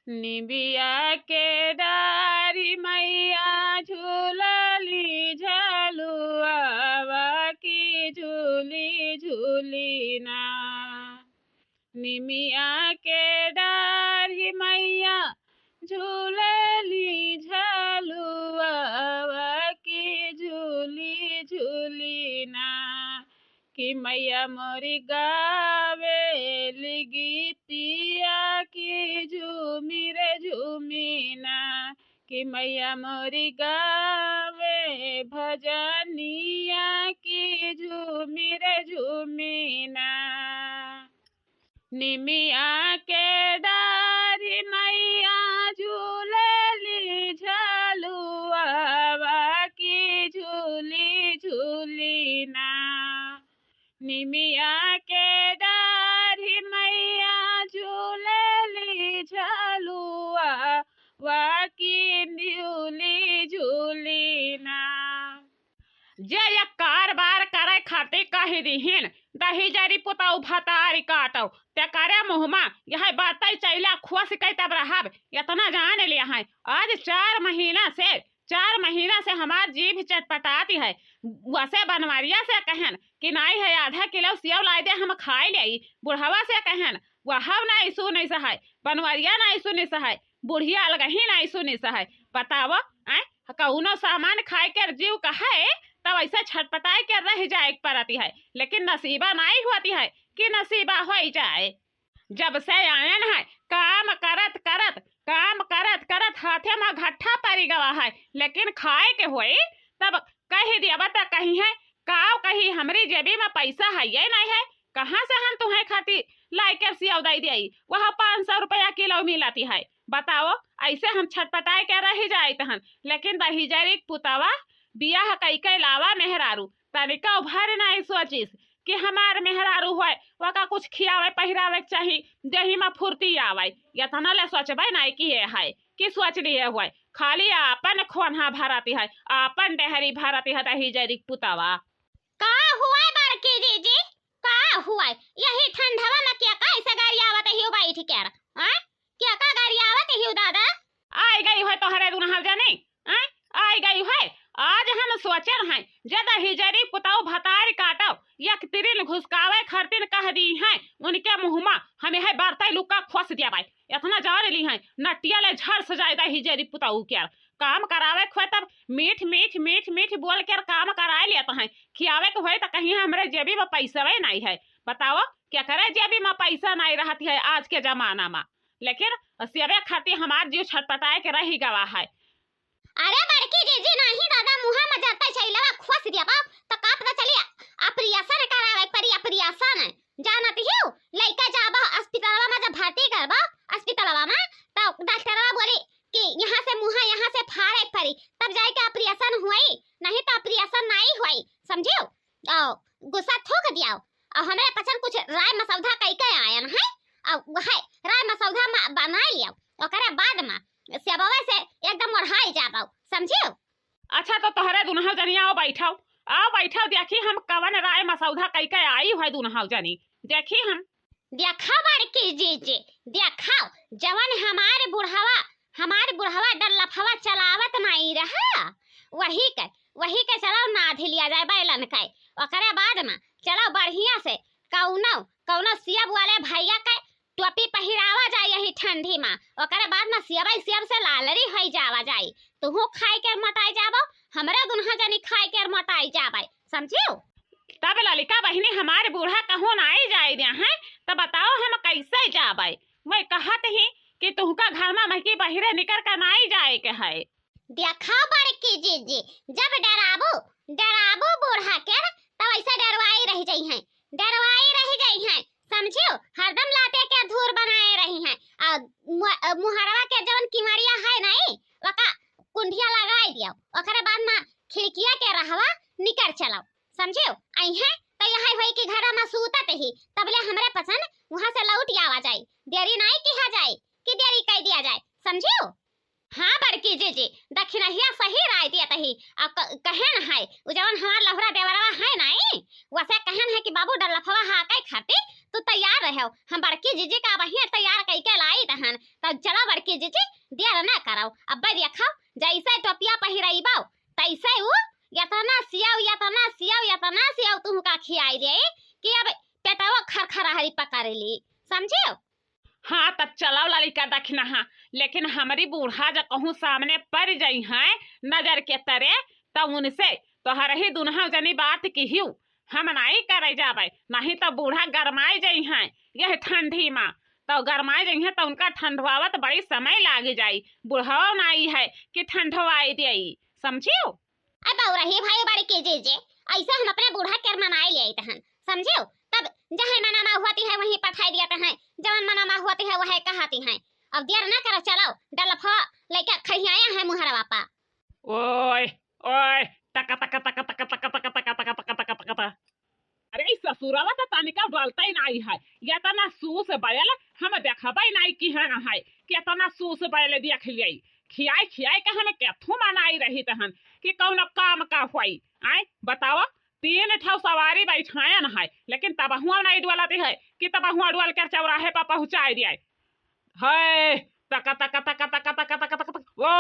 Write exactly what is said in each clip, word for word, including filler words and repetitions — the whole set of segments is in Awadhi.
निबिया के डारी मैया झूलली झलुआवा की झूली झूली ना। निमिया के डारी मैया झूलली झलुआवा की झूली झूली ना। कि मैया मोरी गावेली गीतिया की झूमी रे झूमी ना। कि मैया मोरी गावे भजनिया की झूमी रे झूमी ना। निमिया के डारी मैया झूलली झलुआवा की झूली झूली ना। निमिया के डारी मैया झूलली झलुआवा की झूली झूली ना। जे एक कारबार करे खातिर कहि दिहिन, दहिजरी पुतऊ भतारी काटउ, तेकरे मुँह मा यह बातै चइला खुस कइ तब रहब, एतना जान लिया है। आज चार महीना से, चार महीना से हमार जीभ चटपटाती है। वसे बनवरिया से कहन कि नाई है, आधा किलो सेव लाइ दे, हम खाइ लेई। बुढ़वा से कहन, वहउ नाई सुनिस है, बनवरिया नाई सुनिस है, बुढ़िया अलगही नाई सुनिस है। बतावो, आय, कउनो सामान खाइ के जीव कहै, तब ऐसे छटपटाइ के रहि जाए के परती है, लेकिन नसीबा नाई होती है कि नसीबा होइ जाए। जब से आयन है, काम करत करत, काम करत करत हाथे मा घट्ठा परि गवा है, लेकिन खाए के होई तब कहि दिया, बता कही है, काव कही, हमरी जेबी मा पैसा है ये नाई है, कहाँ से हम तुहैं खातिर लाइ के सेव दइ देई, वह पाँच सौ रुपया किलो मिलती है। बताओ, ऐसे हम छटपटाइ के रहि जाइत हन, लेकिन दहिजरी के पुतवा बियाह कइ के लावा मेहरारू, तनिका भर नाई सोचिस कि हमार मेहरारू होय, वका कुछ खियावे पहिरावे के चाही, देही मा फुर्ती आवे। एतना ले सोचबे नाई किहे है कि सोच लिहे होय, खाली आपन खोन्हा भरती है, आपन डेहरी भरती है दहिजरी के पुतवा। का हुआ बड़की जीजी, का हुआ? यही ठंडवा मा केका ऐसे गरियावत हिउ बैठ के, हाँ? केका गरियावत हिउ दादा? आइ गई है तोहरे दुनहव जनी, आय, आइ गई है। आज हम सोचल हैं, जे दहिजरी पुतऊ भतारी काटव, एक तिरिन घुसकावे खरतिन कह दी हैं, उनके मुँह मा हम यह बरतै लुक्का खोस देबै। एतना जान ली हैं, नटिया ले झर से जाए दहिजरी पुतऊ के। काम करावे खोए तब मीठ, मीठ, मीठ, मीठ बोल के काम कराए लेत हैं। खियावे के होए त कहीं हमरे जेबी मा पैसवे नाई है। बताओ, केकरे जेबी मा पैसा नाई रहती है आज के जमाना मा? लेकिन सेवे खातिर हमार जीव छटपटाए के रहि गवा है। अरे बड़की जीजी, नाही दादा, मुँहा मा जरतै चइलवा खोस देबा, त का पता चली, operation करावे परी, operation। जानत हिउ, लइका जाबा अस्पतालवा मा, जब भर्ती करबा अस्पतालवा मा, त डॉक्टरवा बोली कि यहाँ से मुँहा, यहाँ से फाड़े परी, तब जाए के operation हुई, नहीं त operation नाई हुई, समझिउ? औ गुस्सा थूक दियाओ, औ हमरे पचन कुछ राय मसौधा कइ के आयन है, औ वह राय मसौधा मा बनाए लियाओ, ओकरे बाद मा सेबवे से एकदम ओढ़ाई जाबो, समझिउ? अच्छा, तो तोहरे दुनहौ जनी आओ बैठो, आओ बैठो, देखी हम कवन राय मसौधा कइ के आई है दुनहौ जनी, देखी हम। देखा बड़की जीजी, देखा, जवन हमार बुढ़वा, हमार बुढ़वा डल्लफवा चलावत नाई रहा, वही के, वही के चलाओ नाधि लिया जाए बैलन के। ओकरे बाद मा चलाओ बढ़िया से कौनो, कौनो सेब वाले भैया के टोपी पहिरावा जाए यही ठंडी मा, ओकरे बाद मा सेबई सेब से लालरी होई जावा जाए। तुहू खाए के मोटाई जाबो, हमरे दुनहौ जनी खाए के मोटाई जाबे, समझिउ? तब ललिका बहिनी हमार बूढ़ा कहूँ नाई जाए दे हैं, तब बताओ हम कैसे जाबे? मैं कहत ही कि तुहका घर मा महकी बहिरे निकर के नाई जाए के है। देखा बड़की जीजी, जब डराबू, डराबू बूढ़ा के, तब ऐसे डरवाई रहि जइहैं, डरवाई रहि जइहैं, समझिउ? हरदम लाते के धूर बनाए रहिहैं, और मु-, अ, मुहरवा के जवन किमरिया है नाई, वका कुंडिया लगाई दियो, ओकरे बाद मा खिड़किया के रहवा निकर चलो, समझिउ? अइहैं त यही होई कि घर मा सूतत ही, तबले हमरे पसंद वहाँ से लौट आवा जाई, देरी नाई किहा जाई कि देरी कइ दिया जाए, समझिउ? हाँ बड़की जीजी, दखिनहिया सही राय दियत ही। आ क-, कहेन है, उ जवन हमार लहुरा देवरवा है नाई, वसे कहेन है कि बाबू डल्लफवा हाकै खातिर तू तैयार रहो, हम बड़की जीजी का अबहिं तैयार कइके लाइत हन। तब चलो बड़की जीजी, देर न करो, अब्बे देखो, जैसे टोपिया पहिरइबो, तैसे उ यतना सियाव, यतना सियाव, यतना सियाव तुहका खियाई दे कि अब पेटवा खरखराहरी पकड़ ली, समझियो? हाँ, तब चलो ललिका दखिनहा, लेकिन हमरी बूढ़ा ज कहूँ सामने परि जइहैं नजर के तरे, तब उनसे तोहरही दुनहौ जनी बात किहिउ, हम नाहीं करै जाबै, नाहीं तौ बूढ़ा गरमाइ जइहैं यह ठंडी मा, तौ गरमाइ जइहैं तौ उनका ठंडवावत बड़ी समय लागि जाई, बुढ़वा नाहीं है कि ठंडवाइ देई, समझिउ? अब रही भाई बड़की जीजी, ऐसे हम अपने बूढ़ा के मनाए ले आइत हन, समझिउ? तब जहाँ मना मा होती है वहीं पठाई दियात हैं, जवन मना मा होती है वह कहती हैं। अब देर न करो, चलो डलफा लइके खड़ियाया है मुहरवा पा। ओए, ओए, तक, तक, तक। अरे, ई ससुरवा त तनिका डलतै नाई है। यतना सूस बैल हम देखबै नाई किहन है। केतना सूस बैल देख लियै। खियाई, खियाई के हम केथू मनाई रहित हन कि कौनो काम का होई। आय, बताओ, तीन ठौ सवारी बैठायन है, लेकिन तबहुआ नाई डोलत है कि तबहुआ डोल के चौराहे पर पहुँचाई दियै। है, तक, तक। ओ,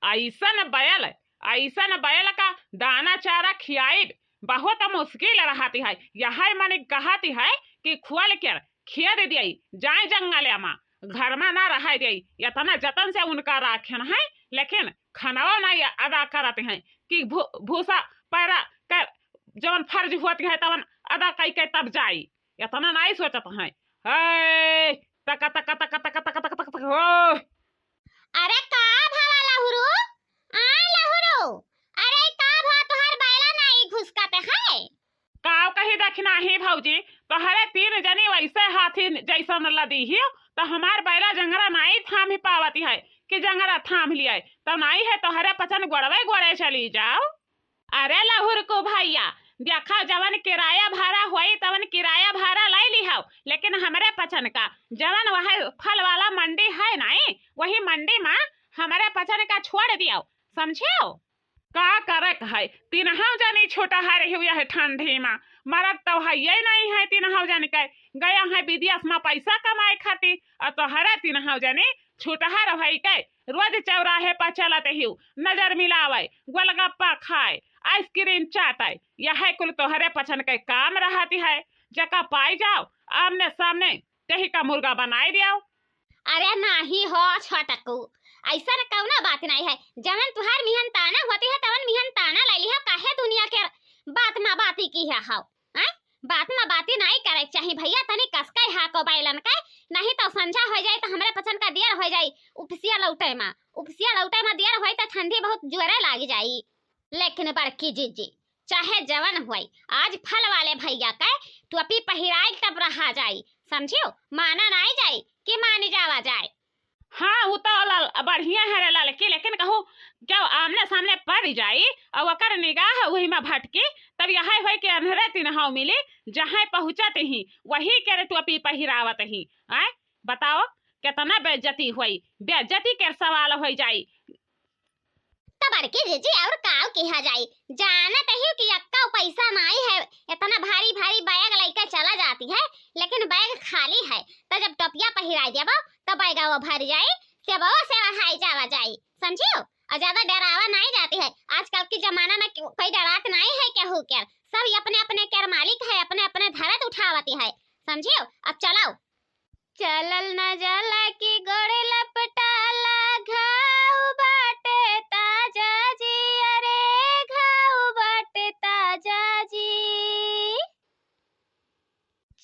अइसन बैल, अइसन बैल का दाना चारा खियाइब बहुत मुश्किल रहत है। यहै मने कहत है कि खोल के खेद दियै, जाए जंगल मा, घर मा ना रहै दियै। यतना जतन से उनका राखेन है, लेकिन खनवा नाई अदा करत हैं कि भू-, भूसा पैरा कर जवन फर्ज होत है तवन अदा कइके तब जाई। यतना नाई सोचत हैं। है, तक, तक, तक। ओ। अरे का भवा लहुरू? आ लहुरू, अरे का भवा तोहार बैला नाई घुसकत है? काव कही दखिनही भौजी, तोहरे तीन जनी वैसे हाथी जैसन लदी हियो, तो हमार बैला जंगरा नाई थाम ही पावत है कि जंगरा थाम लियै, तो नाई है तोहरे पचन गोड़वे गोड़े चली जाओ। अरे लहुरकू भैया, देखा, जवन किराया भाड़ा होई तवन किराया भाड़ा लै लिहौ, लेकिन हमरे पचन का जवन वह फल वाला मंडी है नाई, वही मंडी मा हमरे पचन का छोड़ दियो, समझियो? का करक है, तिनहौ जनी छुटहा रहिउ यह ठंडी मा, मरद तो हइये नाई है तिनहौ जन के, गया है विदेश मा पैसा कमाए खातिर, और तोहरे तिनहौ जनी छुटहा रहै के रोज चौराहे पर चलत हिउ, नजर मिलावै, गोलगप्पा खाए, आइसक्रीम चाटै, यहै कुल तोहरे पचन के काम रहत है। जका पाई जाओ आमने सामने, तेही का मुर्गा बनाए दियो। अरे नाहीं हो छोटकू, अइसन कौनो बात नाहीं है। जवन तुहार मिहनताना होती है तवन मिहनताना लै लिहो, काहे दुनिया के बात मा बाती किहा हौ, हैं? बात मा बाती नाई करै के चाही भैया, तनी कसकै हाको बैलन के, नाहीं तो संझा होइ जाई तो हमरे पचन का देर होइ जाई उपसिया लौटै मा। उपसिया लौटै मा देर होई तो ठंडी बहुत जोरे लागि जाई। लेकिन बड़की जीजी, चाहे जवन होई, आज फल वाले भैया के टोपी पहिराई तब रहा जाई, समझियो? माना नाई जाई कि मानी जावा जाए। हाँ, उ तो लाल, बढ़िया है रे ललकी, लेकिन कहूँ जब आमने सामने परि जाई और ओकर निगाह वही मा भटकी, तब यहै होई कि अन्हरे तिनहौ मिली, जहाँ पहुँचत ही वही के रे टोपी पहिरावत ही। आय, बताओ, केतना बेइज्जती होई, बेइज्जती के सवाल होइ जाई। तो बड़की जीजी और काव किहा जाई, जानत ही कि अक्का पैसा नाई है, इतना भारी भारी बैग लइके चला जाती है, लेकिन बैग खाली है, तो जब टोपिया पहिराई देबो तो बैगवा भर जाई, सेबो से रहाई जावा जाई, समझियो? और ज्यादा डरावा नाई जाती है, आजकल के जमाना मा क्यों-, कोई डरात नाई है केहू के, सब अपने अपने के मालिक है, अपने अपने धरत उठावती है, समझियो? अब चलो। चलल न जाला कि गोड़ लपटाला, घाव बाटे ताजा जी, अरे घाव बाटे ताजा जी।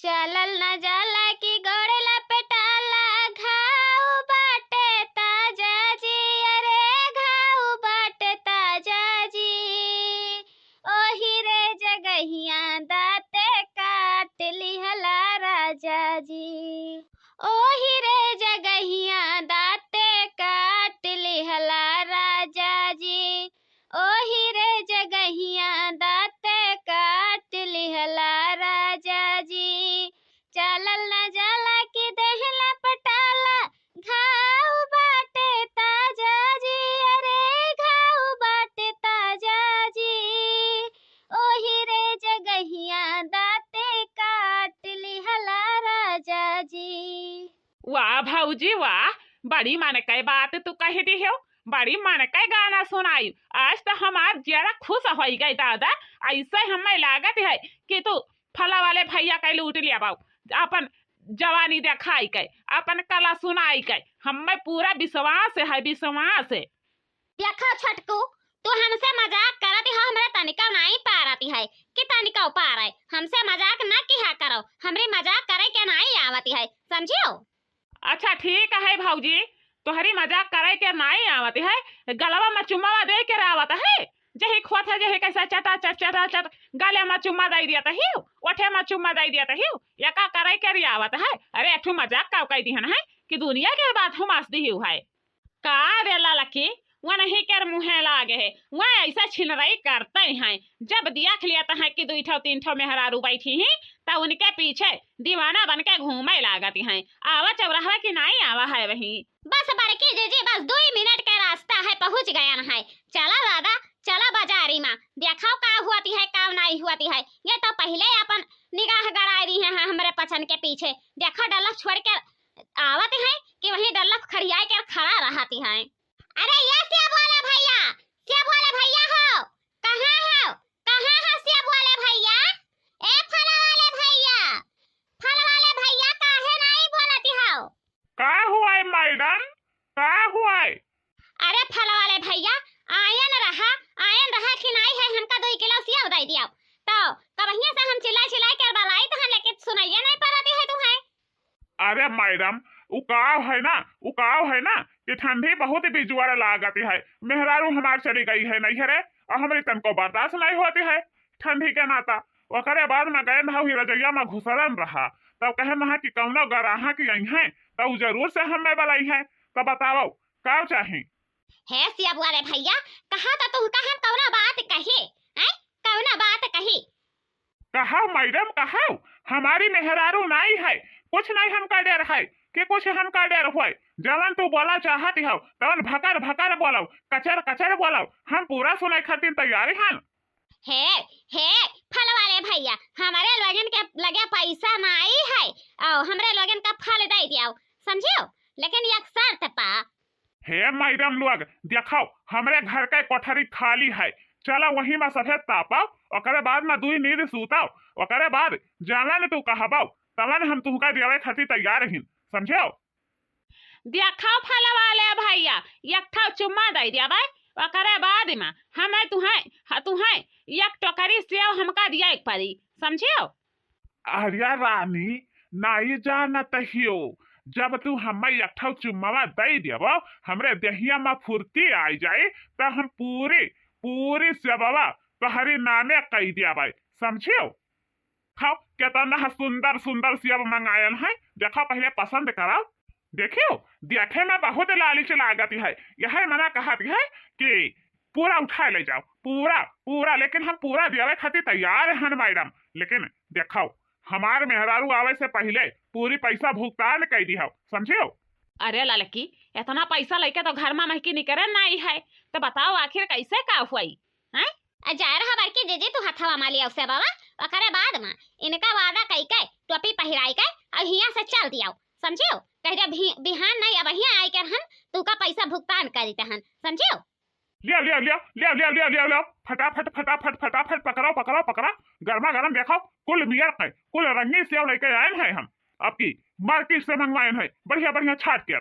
चलल न जाला कि गोड़ लपटाला, घाव बाटे ताजा जी, अरे घाव बाटे ताजा जी। ओही रे जगहिया दाँते काट लिहला राजा जी। ओही रे जगहिया दाँते काट लिहला राजा जी। ओही रे जगहिया दाँते काट लिहला राजा जी। चलल न जाला कि देह लपटाला, घाव बाटे ताजा जी, अरे घाव बाटे ताजा जी। ओही रे जगहिया दाँते काट लिहला वाह भौजी वाह, बड़ी मन के बात तू कह दिहेउ, बड़ी मन के गाना सुनाई। आज तो हमार जियरा खुश होइ गए दादा। ऐसे हमें लागत है कि तू फला वाले भैया के लूट लिया बाऊ, अपन जवानी देखाई के, अपन कला सुनाई के, हमें पूरा विश्वास है, विश्वास है। देखो छोटकू, तू हमसे मजाक करत हो, हमरे तनिका नाई पारत है कि तनिका पारे। हमसे मजाक ना किहा करो, हमरी मजाक करे के नाई आवत है, समझियो? अच्छा ठीक है भौजी, तोहरी मजाक करे के नाई आवत है, गलवा में चुम्मा दे के आवत है, जही खोत है जही कैसा चटा चट चटा चट गले में चुम्मा दे दिया तही, ओठे में चुम्मा दे दिया तही, या का करे के आवत है? अरे एक ठो मजाक का कह दिहन है कि दुनिया के बात हम हंस दी है। का रे ललकी, वनही के मुँहे लागे है, वह ऐसा छिनरई करते हैं। जब देख लेते हैं कि दुई ठो तीन ठो मेहरारू बैठी हैं, तो उनके पीछे दीवाना बन के घूमे लागत हैं। आवा चौराहा कि नाई आवा है वही। बस बड़की जीजी, बस दुई मिनट के रास्ता है, पहुँच गया है। चला दादा, चला बाजारी में, देखाओ का हुआती है, का नाई हुआती है। ये तो पहिले अपन निगाह गड़ाई रही है हमरे पचन के पीछे। देखो डल्लफ छोड़ के आवत है कि वहीं डल्लफ खड़ियाई के खड़ा रहती है। अरे ये सेब वाले भैया, सेब वाले भैया हो, कहाँ हो, कहाँ हो सेब वाले भैया? ए फल वाले भैया, फल वाले भैया काहे नाई बोलत हो? का हुआ है मैडम, का हुआ है? अरे फल वाले भैया, आयन रहा, आयन रहा कि नाई है, हमका दुई किलो सेब दे दिया। तो कबहिया से हम चिल्लाई चिल्लाई के बलाई तो हम, लेकिन सुनाइए नहीं पड़ती है तुम्हें। अरे मैडम, उ काव है ना, उ काव है ना कि ठंडी बहुत बिजुआर लागत है, मेहरारू हमार चली गई है नैहरे, और हमरी तनको बर्दाश्त नहीं होती है ठंडी के नाता। ओकरे बाद में गए ना ही रजैया में घुसरन रहा, तब कहे ना कि कौनो गराहा की आई हैं, तो उ जरूर से हमें बुलाई हैं। तो बताओ, का चाही? हे सेब वाले भैया, कहा तो तुमका हम कौनो बात कही, हैं? कौनो बात कही? कहा मैडम, कहा, हमारी मेहरारू नाई है, कुछ नहीं हमका डर है कि कुछ हमका डर होए। जवन तू बोला चाहती हो, तवन भकर भकर बोलो, कचर कचर बोलो, हम पूरा सुने खातिर तैयार हैं। हे, हे, फल वाले भैया, हमारे लोगन के लगे पैसा नाई है, आओ, हमरे लोगन का फल दे दियो, समझियो? लेकिन एक शर्त पा। हे मैडम लोग, देखाओ, हमरे घर के कोठरी खाली है, चला वही में सफेद तापाओ, ओकरे बाद में दुई नींद सूताओ, ओकरे बाद जवन तू कहबाओ, तवन हम तुहका देवे खातिर तैयार ही, समझियो? देखाओ फल वाले भैया, एक ठो चुम्मा दे देबै, ओकरे बाद में हमें तुहें, ह-, तुहें एक टोकरी सेव हमका दिए के पड़ी, समझियो? अरे रानी, नाई जानत हियो, जब तू हमें एक ठो चुम्मवा दे देबो, हमरे देहिया में फुर्ती आई जाई, त हम पूरी, पूरी सेववा तोहरी नामे कई देबै, समझियो? खाओ, केतना सुंदर सुंदर सेब मंगायन है, देखो पहले पसंद करो। देखियो, देखे में बहुत लालिच लागत है, यह मना कहत है कि पूरा उठा ले जाओ, पूरा, पूरा, लेकिन हम पूरा देवे खातिर तैयार हन मैडम। लेकिन देखो, हमार मेहरारू आवे से पहले पूरी पैसा भुगतान कर दिहो, समझियो? अरे ललकी, इतना पैसा लेके तो घर में महकी निकरे नहीं है, तो बताओ आखिर कैसे का हुई, हैं? आ जाए रहा बड़की जीजी, तू हथवा में लिया उसे बाबा, ओकरे बाद में इनका वादा कई के, टोपी पहिराई के, और हियां से चल दियाओ, समझियो? कह दे, "भी-, बिहान नहीं, अब हियां आई के हम तू का पैसा भुगतान करी तहन, समझियो?" लिया, लिया, लिया, लिया, लिया, लिया, लिया, लिया, फटाफट, फटाफट, फटाफट पकड़ो, पकड़ो, पकड़ो, गर्मा गर्म देखो, कुल मियर है, कुल रंगी सेव लेके आए हैं हम, आपकी मार्केट से मंगवाए हैं, बढ़िया, बढ़िया छाट के।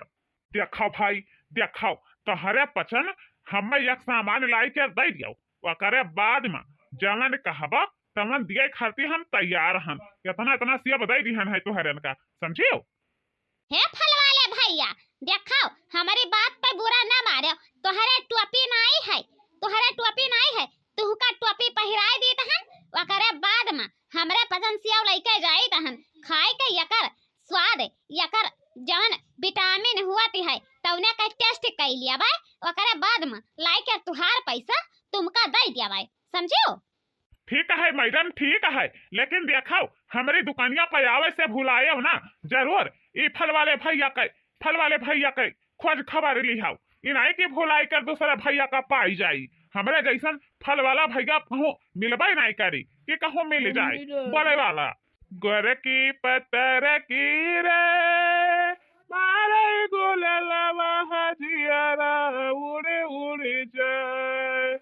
देखो भाई, देखो, तोहरे पचन हमें एक सामान लाई के दे दियो, ओकरे बाद में जवन कहबा तवन दिए खातिर हम तैयार हन। इतना, इतना सेब दे दिहन है तोहरन का, समझियो? हे फल वाले भैया, देखो, हमारी बात पे बुरा ना मारो, तोहरे टोपी नाई है, तोहरे टोपी नाई है, तुहका टोपी पहिराए दी तहन, ओकरे बाद में हमरे पसंद सेव लइके जाई तहन, खाए के यकर स्वाद, यकर जवन विटामिन हुआती है, तौने के टेस्ट कई लिया बाय, ओकरे बाद में लाई के तुहार पैसा तुमका दे दिया बाय, समझियो? ठीक है मैडम, ठीक है, लेकिन देखो, हमरी दुकानिया पे आवे से भुलायो ना, जरूर ई फल वाले भैया के, फल वाले भैया के खोज खबर लिहाओ। ई नहीं कि भुलाई कर दूसरे भैया का पाई जाई। हमरे जैसन फल वाला भैया कहूँ मिलबे नहीं करी कि कहूँ मिल जाए। मिले। बोले वाला, "गोरकी पतरकी रे, ललवा हजियारा उड़ उड़ जाए,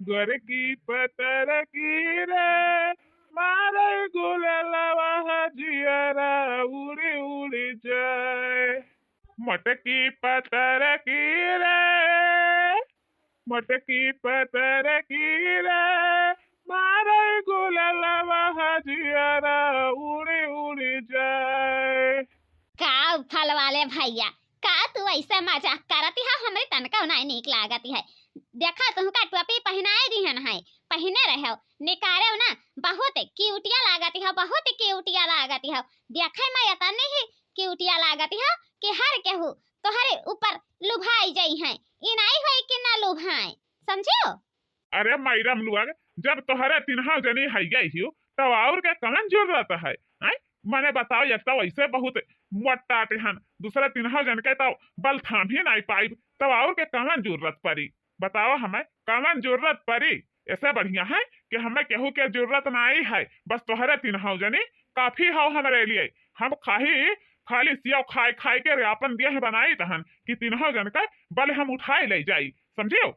गोरकी पतरकी रे, मारे गुललवा हजियारा उड़ उड़ जाए। मोटकी पतरकी रे, मोटकी पतरकी रे, मारे गुललवा हजियारा उड़ उड़ जाए। का फल वाले भैया, का तू ऐसे मजाक करत हा? हमरे तनका नाई नीक लागत है। देखा, तुमका टोपी पहिनाए दिहन है, पहिने रहो, निकारे ना, बहुत क्यूटिया लागत है, बहुत क्यूटिया लागत है। देखे में इतने ही क्यूटिया लागत है कि हर केहू तोहरे ऊपर लुभाई जाई है। ई नाई होई कि ना लुभाए, समझियो? अरे मैडम लोग, जब तोहरे तिनहा जनी हइये हियो, तब और के कवन जरूरत है? हैं? मने बताओ, एक तो वैसे बहुत मोटाटे हन, दूसरे तिनहा जन के तो बल थाम ही नाई पाइब, तब और के कवन जरूरत पड़ी? बताओ हमें, कवन जरूरत पड़ी? ऐसे बढ़िया है कि हमें केहू के जरूरत नाई है, बस तोहरे तिनहा जनी काफी हो हमरे लिए। हम खाही, खाली सियाव खाए खाए के रे आपन देह बनाई तहन कि तिनहा जन के बल हम उठाए ले जाई, समझियो?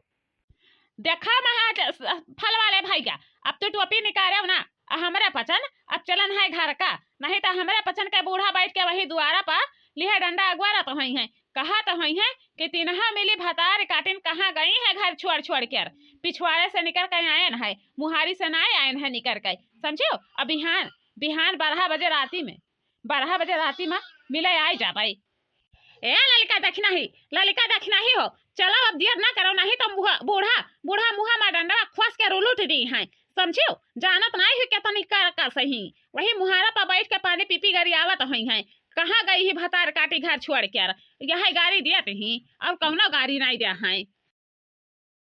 देखा महा ज-, स-, फल वाले भैया, अब तू टोपी निकारे ना, आ हमरे पचन अब चलन है घर का, नहीं तो हमरे पचन के बूढ़ा बैठ के वही दुआरा पर लिहे डंडा अगुआरत होई हैं, कहत होई हैं कि तिनहा मिली भतार काटिन कहाँ गई है घर छोड़ छोड़ कर, पिछवाड़े से निकर के आयन है, मुहारी से ना आयन है निकर के, समझियो? अब बिहान, बिहान बारह बजे राती में, बारह बजे राती में मिले आए जाबे। ए ललिका दखिनही, ललिका दखिनही हो, चलो अब देर ना करो, नहीं तो मुहा-, बूढ़ा, बूढ़ा मुहा में डंडवा खोस के रुलुट दी हैं, समझियो? जानत नाई हो केतनी कर, कर सही, वही मुहारा पर बैठ के पानी पी पी गरियावत होई हैं। कहाँ गई ही भतार काटी घर छोड़ के, यह गारी दियत ही, और कौनो गारी नाई दिया हैं।